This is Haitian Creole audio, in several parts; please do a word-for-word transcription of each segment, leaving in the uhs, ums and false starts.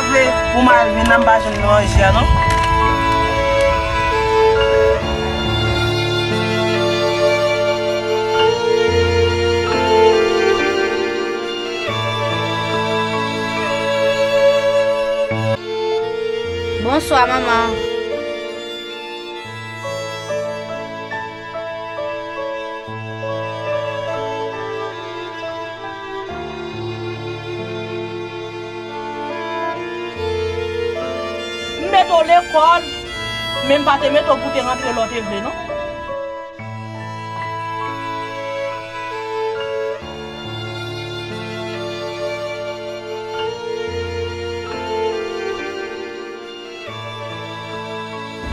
Vle pou m al vin nan, m pa jwenn manje a non. Bonswa, manman. M mete w lekòl, men m pa te mete w pou te rantre lè w te vle, non.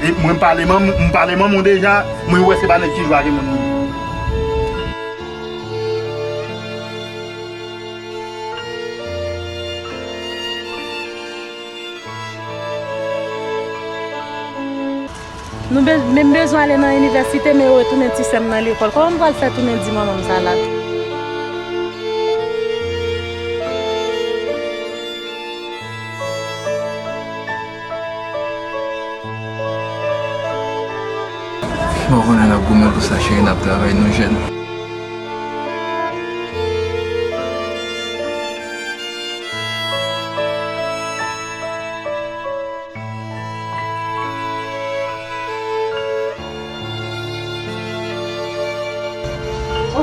E mwen pale manm, m pale manman w deja, mwen wè se pa nèg ki jwe ak moun. Nou be-, men m bezwen ale nan inivèsite, men yo retounen ti sè m nan lekòl. Kòman m pral fè tounen di manman m sa la? Bon, konnen n ap goumen pou sa, cheri, n ap travay, nou jèn.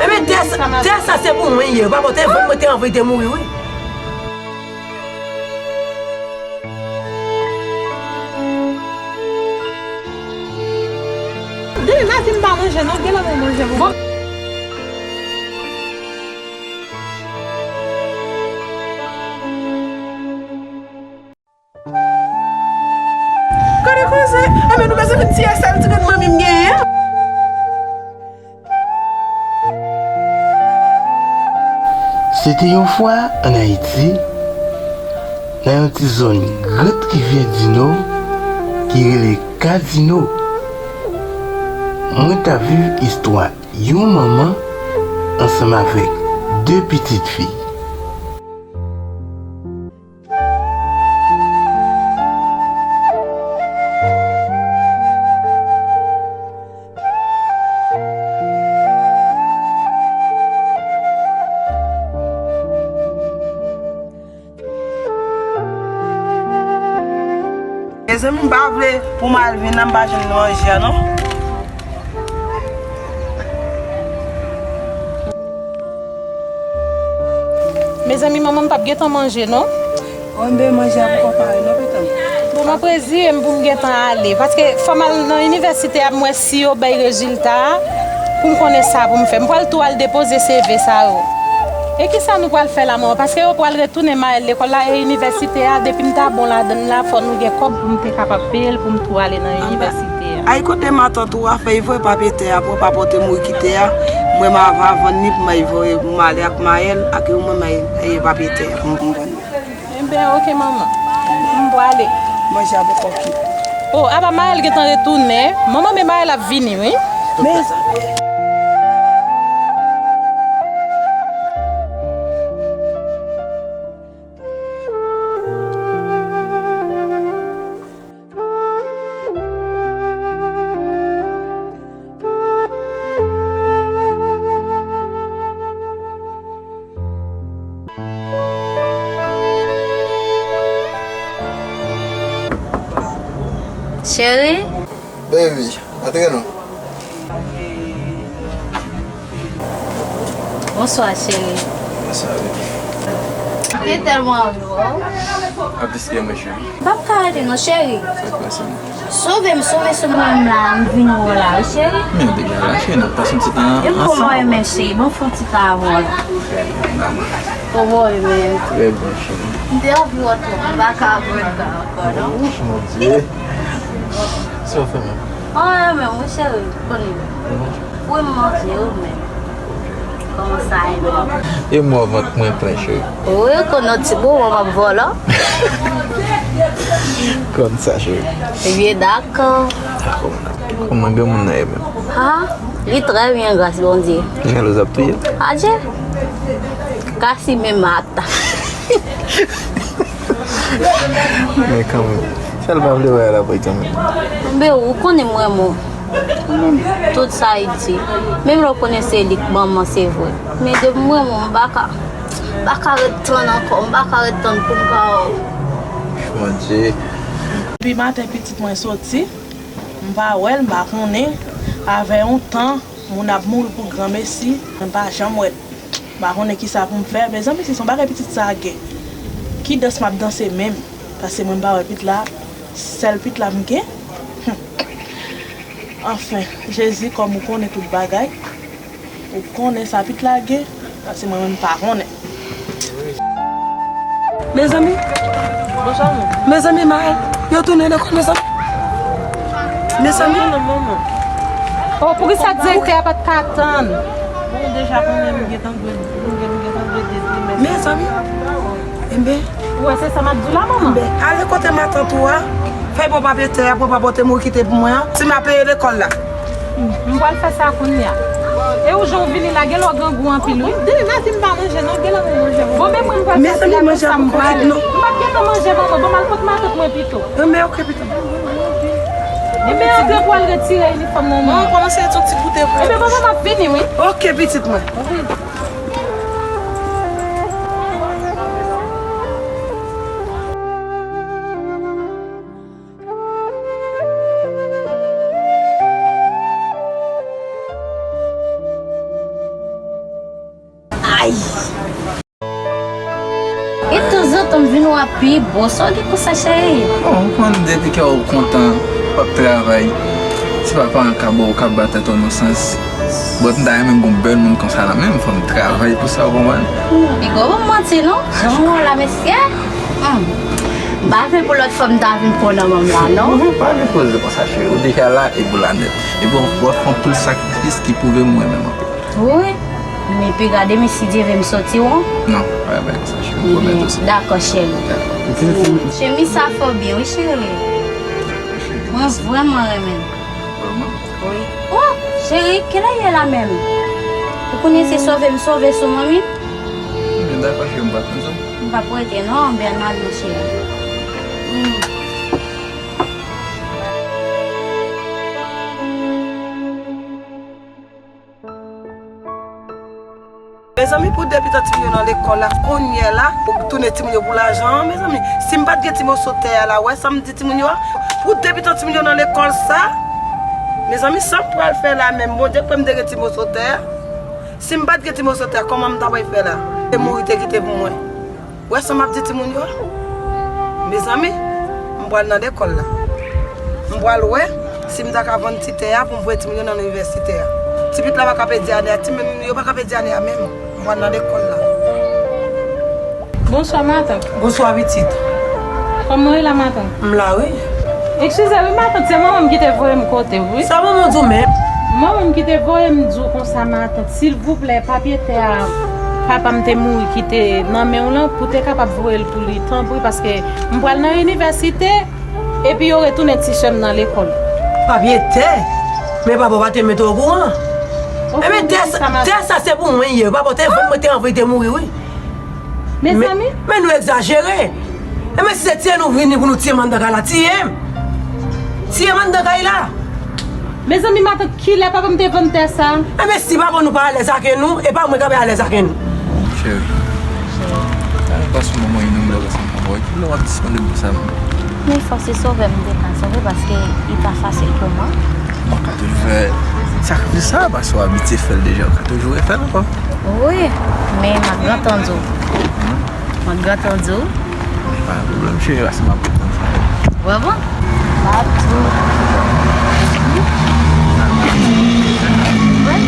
Ebyen, tè sa, tè sa se pou mwen ye. Papa, te vann mwen te anvi te mouri, wi. Deja di m pa manje, non, gen lè mwen manje, bon. Gade koze, anben nou bezwen vin tiye sèl ti grenn manmi m genyen an. Se te yon fwa ann Ayiti, nan yon ti zòn Grand Rivière du Nord ki rele Gatineau, mwen t ap viv istwa yon manman ansanm avèk de pitit fi. Mezanmi, m pa vle pou m al vin nan, m pa jwenn manje a non. Mezanmi, manman m p ap gentan manje non. Bon, m bezwen manje a poko pare non, pitit. Bon, m ap reziye m pou m gentan ale, paske fò m al nan inivèsite a, m wè si yo bay rezilta a, pou m konnen sa pou m fè. M pral tou al depoze C V sa yo. E kisa nou pral fè la, manman? Paske yo pral retounen Maël lekòl la, e inivèsite a, depi m ta bon ladann la, fò nou gen kòb pou m te kapab peye l, pou m tou ale nan inivèsite a. Ay, kote matant ou a, fè y voye papye tè a pou papa w te mouri kite a. Mwen, m ava vann li pou m al voye, pou m ale ak Maël, ak yo, mwen, m al, e, papye tè a pou m, pou m vann li. Enben, oke, manman. M prale. Manje a poko kit. O, apa Maël gentan retounen. Manman, men Maël ap vini, wi. Mezanmi. Cheri? Baby, antre non. Bonswa, cheri. Bonswa, baby. Te tèlman anvi wè w. Aplis ke mwen, cheri. M p ap ka rete non, cheri. Sa k pase, man? Sove m, sove, sove m la, m vin wè w la, wi, cheri. Men, deja la, cheri, n ap pase yon ti tan ansanm. E m kòman w ye menm, cheri? Bon, fè yon ti tan avè w la. Trè byen, maman. Kòman w ye menm? Trè byen, cheri. M te anvi wè w twòp, m pa ka wè w ankò, non. Wouch, mon Dye. Sa w fè menm? Anyen menm, wi, cheri, konnen. Wi, m manje, wi, menm. Kòman sa ye menm? E mò vant mwen plen, cheri. Wi, konnen ti bobo m ap vòlò. Kòm sa, cheri. Ebyen, dakò. Dakò, mwen. Kòman granmoun nan ye menm? Ha? Li trè byen, gras Bondye. Jalouz ap touye l. Adje. Kasi men mata. Men kanmenm, sa l pa vle wè a la, boy, kanmenm. Men ou konnen m renmen w. Tout sa e di. Menm lè w konnen se li k ban m an, se vre. Men depi m renmen w, m pa ka, m pa ka ret tann ankò, m pa ka ret tann pou m ka wè w. Bondye. Depi maten pitit mwen soti, m pa wè l, m pa konnen. Avè yon tan, moun ap mouri pou granmesi, mwen pa janm wè l. M pa konnen kisa pou m fè. Mezanmi, si se yon bagay pitit sa a gen, ki dans m ap danse menm? Paske mwen m pa wè pit la, sèl pit la m gen. Anfen, Jezi, kòm ou konnen tout bagay, ou konnen sa pit la gen, paske mwen menm m pa konnen. Mezanmi. Bonswa, man. Mezanmi, Maël, yo tounen lekòl, mezanmi. Mezanmi. Non, non, manman. Oh, poukisa direktè a pa t ka tann? Bon, deja konnen m gentan dwe, m gen-, m gentan dwe de trimès. Mezanmi. Enben. Ou wè, se sa m ap di w la, manman. Enben, ale kote matant ou a. Fè bon papye tè a pou pa pote mou kite pou mwen an. Si m a peye lekòl la. M pral fè sa kounye a. E ou jan w vini la, gen lè w grangou anpil, wi. Dede, Nazi, m pa manje, non, gen lè mwen manje. Bon, men mwen, m pral fè sila pou sa m prale. M p ap gentan manje, manman. Bon, m al kot matant mwen pito. Enben, oke, pito. Enben, antre pou al retire inifòm nan. Bon, kòmanse yon ti goute pou. Enben, manman, m ap vini, wi. Oke, pitit mwen. Ay! E tanzantan m vin wè pi bon. Sa w gen konsa, cheri? Bon, ou konn depi kè w kontan, w ap travay. Se pa paran k ap ba w, k ap ba tèt ou nan sans. But m ta renmen gon bèl moun konsa nan men m, fò m travay pou sa, ou konprann? Piga w ban m manti, non. Jan m wè w la, mesye. Hmm. M pa vle pou lòt fwa m ta vin pran nan men m la, non. Ou pa vin poze konsa, cheri. Ou deja la, e pou la nèt. Epi w fè anpil sakrifis ki pwouve m renmen w anpil. Wi. Men pi gade, men si Dye vle m soti won. Non, pa bay konsa, cheri. M pwomèt ou sa. Dakò, cheri. Dakò. Chemiz sa fè w byen, wi, cheri. Mwen vrèman renmen l. Vrèman? Wi. Oh, cheri, kilè w ye la menm? Ou konnen se sove m sove sou manmi m? Ebyen, dakò, cheri, m pa konn sa. M p ap rete, non, anben n al, non, cheri. Hmm. Mezanmi, pou depitan timoun yo nan lekòl la, kounye a la, pou tounen timoun yo pou lajan an, mezanmi, si m pa t gen ti moso tè a la, wè sa m di timoun yo a, pou depitan timoun yo nan lekòl sa, mezanmi, sa m pral fè la menm, Bondye k fè m te gen ti moso tè a, si m pa t gen ti moso tè a, kòman m ta pral fè la? Te mouri, te kite pou mwen. Wè sa m ap di timoun yo a? Mezanmi, m pral nan lekòl la. M pral wè si m ta ka vann ti tè a pou m voye timoun yo nan inivèsite a. Ti pitit la pa ka pèdi ane a, timoun yo pa ka pèdi ane a menm. M pral nan lekòl la. Bonswa, matant. Bonswa, pitit. Kòman w ye la, matant? M la, wi. Eskize, wi, matant, se manman m ki te voye m kote w, wi. Sa manman w di w menm? Manman m ki te voye m di w konsa, matant. Silvouplè, papye tè a papa m te mouri kite nan men w lan, pou te kapab voye l pou li, tanpri, paske m pral nan inivèsite, epi yo retounen ti sè m nan lekòl. Papye tè? Men papa w pa te mete w okouran. Ebyen, tè sa, tè sa se pou mwen ye. Papa w te vann mwen, te anvi te mouri, wi. Mezanmi. Men nou egzajere. Ebyen, si se tiye nou vini pou nou tiye m anndan kay la, tiye m. Tiye m anndan kay la. Mezanmi, matant, kilè papa m te vann tè sa? Ebyen, si papa nou pa alèz ak nou, e pa mwen k ap alèz ak nou. Cheri, pa sou manman yon nonm lè w ansanm avè w. Kilè w ap disponib pou sa menm? Men fòk se sove m te ka sove, paske li pa fasil pou mwen. Ou ka toujou fè sakrifis sa, paske w abitye fè l deja, ou ka toujou refè l ankò. Wi, men m ap gentan di w. M ap gentan di w. Pa gen pwoblèm, cheri, paske m ap gentan fè l. Vrèman? M ap di w. Wi.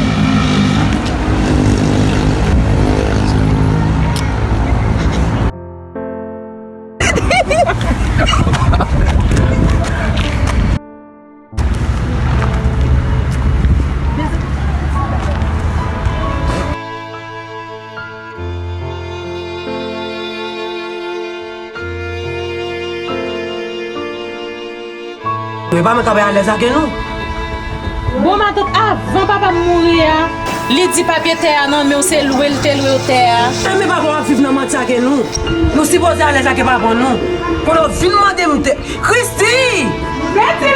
E pa mwen k ap alèz ak nou. Bon, matant, avan papa m mouri a, Li di papye tè a nan men w, se lwe l te lwe w tè a. Enben papa w ap viv nan manti ak nou. Nou sipoze alèz ak papa nou. Kounye a w vin mande m tè. Christy! Christy!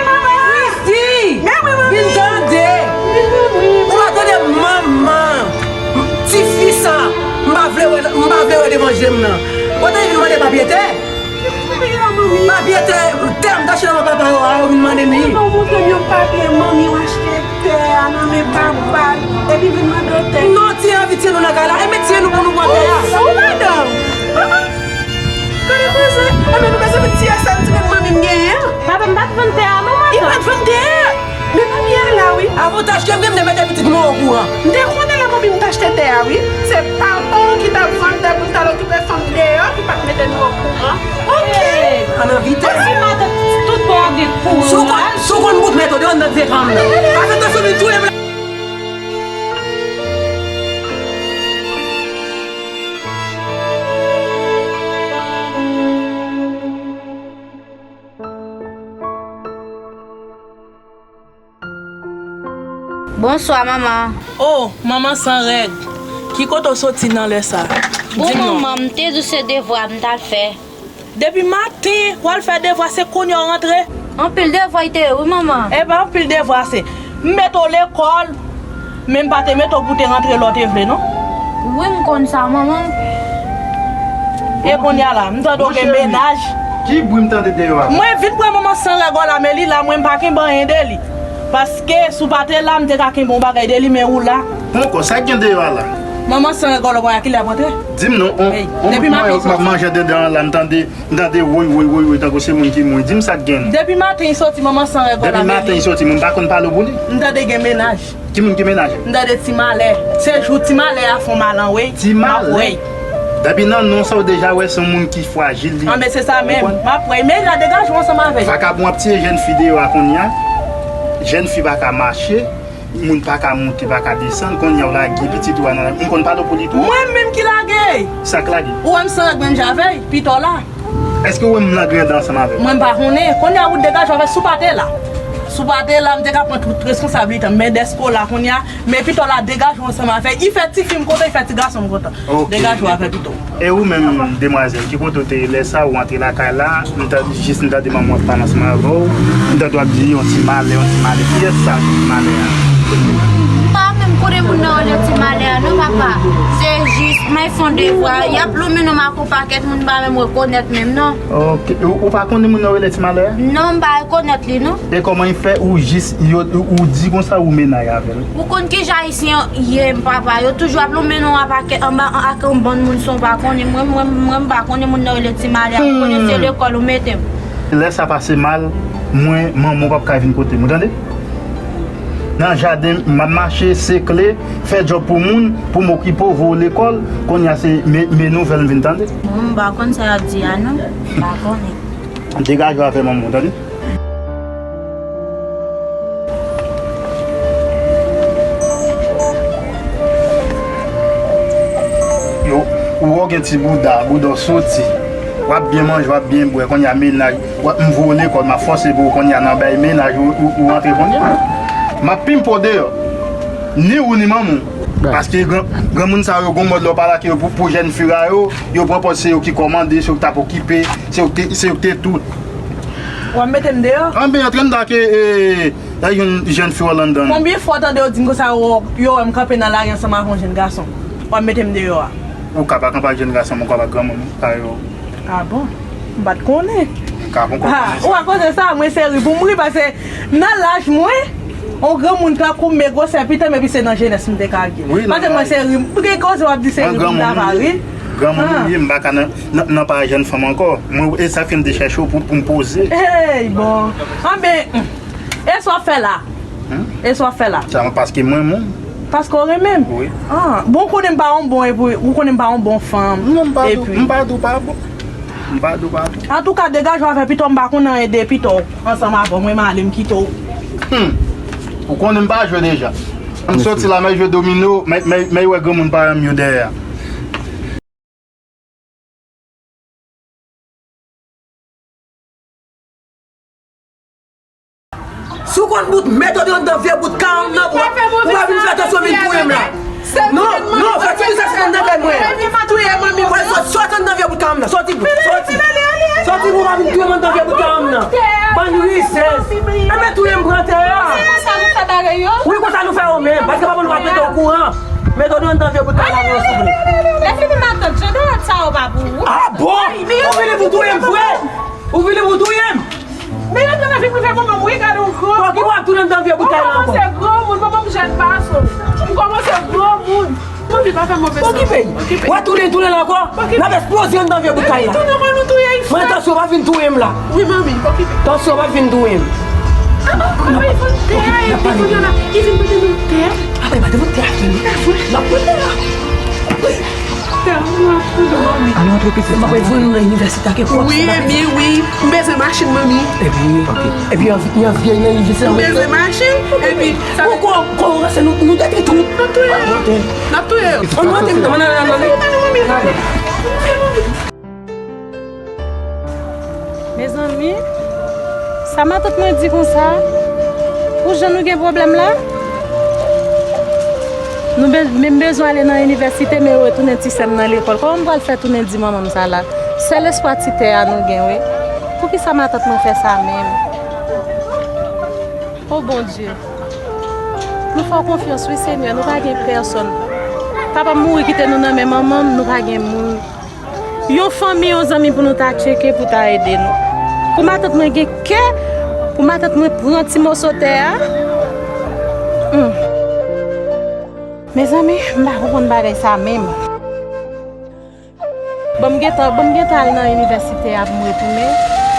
Vin tande! Ou pa tande manman! Tifi sa! M pa vle wè, m pa vle wè devan je m nan. Kote li vin mande papye tè? Papye tè, tè m t achte nan men papa yo a, yo vin mande m li. Ou montre m yon papye manmi w achte tè a nan men papa l, epi vin mande w tè. Non, tiye anvi tiye nou nan kay la, enben tiye nou pou nou pran tè a. Ou madanm. Ah, ah. Gade koze. Enben nou bezwen vin tiye sèl ti grenn manmi m genyen an. Papa m pa t vann tè a non, madanm. Li pa t vann tè a. Men manmi a la wi. Avantaj ke m gen, m te mete pitit mwen okouran. M te konnen lè manmi m t achte tè a wi. Se papa w ki t ap vann tè pou l t al okipe fanm deyò ki pa t mete nou okouran. Ok. Ann anvite. Osi matant tout bò gen kou. Si w konn, si w konn bout mèt ou deyò anndan vye fanm nan. Pase tansyon vin touye m la. Bonswa, manman. Oh, manman san règ. Ki kote w soti nan lè sa? Bon, manman, m te di w se devwa m t al fè. Depi maten, w al fè devwa, se kounye a w rantre? Anpil devwa li te ye, wi, manman. E pa anpil devwa, se m mete w lekòl, men m pa te mete w pou te rantre lè w te vle, non. Wi, m konn sa, manman. E kounye a la, m tande w gen mennaj. Ki bri m tande deyò a? Mwen vin pran manman san règ w la, men li la, mwen m pa kenbe anyen de li. Paske si w pa te la, m te ka kenbe yon bagay de li, men ou la. Poko, sa k gen deyò a la? Manman san règ w la, kounye a kilè ap rantre? Di m non, on, on bout manyòk m ap manje anndan an la, m tande, m tande woy, woy, woy, woy, tankou se moun ki mouri. Di m sa k gen. Depi maten li soti, manman san règ w la, men li. Depi maten li soti, moun pa konn pale w pou li. M tande gen mennaj. Ki moun ki mennaj? M tande ti malè. Se jou ti malè a fè w mal anwey. Ti malè? M ap wè. Depi nan non sa w deja wè se yon moun ki frajil li. Anben se sa menm. M ap wè. Men la degaje w ansanm avè l. Vakabon ap tiye jèn fi deyò a kounye a. Jèn fi pa ka mache. Moun pa ka monte, pa ka desann. Kounye a w lage pitit ou a nan la. M konn pale w pou li tou. Mwen menm ki lage. Sa k lage? Ou wè m san règ menm jan avè l, pito la. Èske ou wè m nan granda ansanm avè l? Mwen m pa konnen. Kounye a ou degaje w avè l, si w pa te la. Si w pa te la, m te ka pran tout responsablite m. Men dèske w la kounye a, men pito la degaje w ansanm avè l. Li fè tifi m kontan, li fè ti gason m kontan. Ok. Degaje w avè l pito. E ou menm, demwazèl, ki kote w te ye lè sa a, ou antre lakay la, m tande, jis m tande manman w ap pale ansanm avè w, m tande w ap di yon ti malè, yon ti malè. Kiyès sa, ti malè a? M pa menm konnen moun nan rele ti malè a non, papa. Se jis, mwen fè yon devwa, y ap lonmen non m ak yon pakèt moun m pa menm rekonèt menm non. Ok. Ou, ou pa konnen moun nan rele ti malè a? Non, m pa rekonèt li non. E kòman l fè ou jis, yo, ou, ou di konsa ou mennaj avè l? Ou konn kijan ayisyen ye, m papa. Yo toujou ap lonmen non a pakèt anba, an, ak yon bann moun san w pa konnen. Mwen, mwen, mwen, m pa konnen moun nan rele ti malè a. M konnen se lekòl ou mete m. Lè sa pase mal, mwen, manman w p ap ka vin kote m, ou tande? Nan jaden, m ap mache, sekle, fè djòb pou moun, pou m okipe w, voye w lekòl. Kounye a se men, men nouvèl m vin tande. Mwen, m pa konn sa y ap di a non. M pa konnen. Degaje w avè manman w, tande? Yo, ou wè w gen ti bouda, bouda w soti. W ap byen manje, w ap byen bwè, kounye a mennaj, w ap, m voye w lekòl, m ap fòse pou ou, kounye a nan bay mennaj, ou, ou, ou rantre kounye a. M ap pimpe w deyò. Ni ou, ni manman w. Paske gran, granmoun sa yo, gon mòd lè w pale ak yo pou, pou jèn fi a yo, yo pran pòz se yo ki kòmande, se yo ki t ap okipe, se yo ki te, se yo ki te tout. W ap mete m deyò? Anben, antre anndan ke, e, e, yon jèn fi w anndan. Konbyen fwa w tande yo di m konsa, yo, yo wè m kanpe nan lari ansanm avè yon jèn gason? W ap mete m deyò a? Ou ka pa kanpe ak jèn gason, men w kanpe ak granmoun pa yo. A bon? M pa t konnen. Ou ka pran kòb. Ha, ou a koze sa, mwen se ri pou m ri, paske nan laj mwen, yon granmoun tankou m, men gwosè pito m, epi se nan jenès m te ka gen. Wi, nan laj. Paske mwen se ri, m gen koze w ap di se ri pou m ta pa ri. Granmoun m ye, m pa ka nan, nan, nan pa jèn fanm ankò. Mwen, e sa fè m te chèche w pou, pou m poze. Ey, bon. Anben, e sa w ap fè la? Hmm? E sa w ap fè la? Sa, paske mwen, mwen. Paske w renmen m? Wi. Ah, bon, ou konnen m pa yon bon, epi, ou konnen m pa yon bon fanm. Non, m pa di w, epi m pa di w pa bon. M pa di w pa bon. Antouka, degaje w avè pito, m pa konn anyen de pito ansanm avè w, mwen m ale, m kite w. Hmm. Ou konnen m pa jwe deja. M soti la, m al jwe domino, m, m, m wè granmoun parèy m yo dèyè a. Si w Bout mete w anndan vye bout kay la m nan, ou pa vin fè atansyon, vin touye m la. Non, non, fè ti biznis anndan kay mwen. Touye manmi. Sòti anndan vye bout kay la m nan. Sòti, sòti. Sòti pou w pa vin touye m anndan vye bout kay la m nan. Bann rizèz. Enben touye m pran tè a. Wi, konsa nou fè yo menm. Paske papa nou pa mete w okouran. Mete w anndan vye bout kay la m nan, souple. Lè fini matant, jan de rad sa yo pa pou ou. Ah bon? Ou vini pou touye m vre? Ou vini pou touye m? Men yo te nan vi prive manman m, wi, gade yon gran. Pòki w ap tounen anndan vye bout kay la ankò? M kòmanse granmoun, manman m jèn gason. M kòmanse granmoun. Manmi, pa fè move sa. Okipe. W ap tounen, tounen la ankò? N ap eksploze anndan vye bout kay la. Tounen ankò nou touye. Mwen, tansyon pa vin touye m la. Wi, manmi, okipe. Tansyon pa vin touye m. Ah, ah, ah, li vin tè a, li vin la, li vin mande nou tè. Ah, bay, bay, devan tè a fini. N ap pran tè a. Tè a, nou ap pran, manmi. Ann antre pitit. M ap voye nou nan inivèsite ak ekòl. Wi, Emi, wi. M bezwen machin, manmi. Epi, epi, yon, yon vye nan inivèsite. M bezwen machin, epi sa. Ou ko-, ko-, ranse nou, nou detwi tout. N ap touye yo. N ap touye yo. Ann antre, ann antre, ann antre. Mezanmi, sa matant mwen di konsa? Pou jan nou gen pwoblèm la? Nou be-, men m bezwen ale nan inivèsite, men yo retounen ti sè m nan lekòl. Kòman m pral fè tounen di manman m sa la? Sèl espwa ti tè a nou gen, wi. Poukisa matant mwen fè sa menm? O Bondye, nou fè w konfyans, wi, Senyè, nou pa gen pèsonn. Papa m mouri kite nou nan men manman m, nou pa gen moun. Yon fanmi, yon zanmi pou nou ta tcheke, pou ta ede nou. Pou matant mwen gen kè, pou matant mwen pran ti moso tè a. Hmm. Mezanmi, m pa konprann bagay sa menm. Bon, m gentan, bon, m gentan al nan inivèsite a pou m retounen,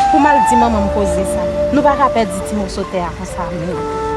pou m al di manman m koze sa. Nou pa ka pèdi ti moso tè a konsa menm.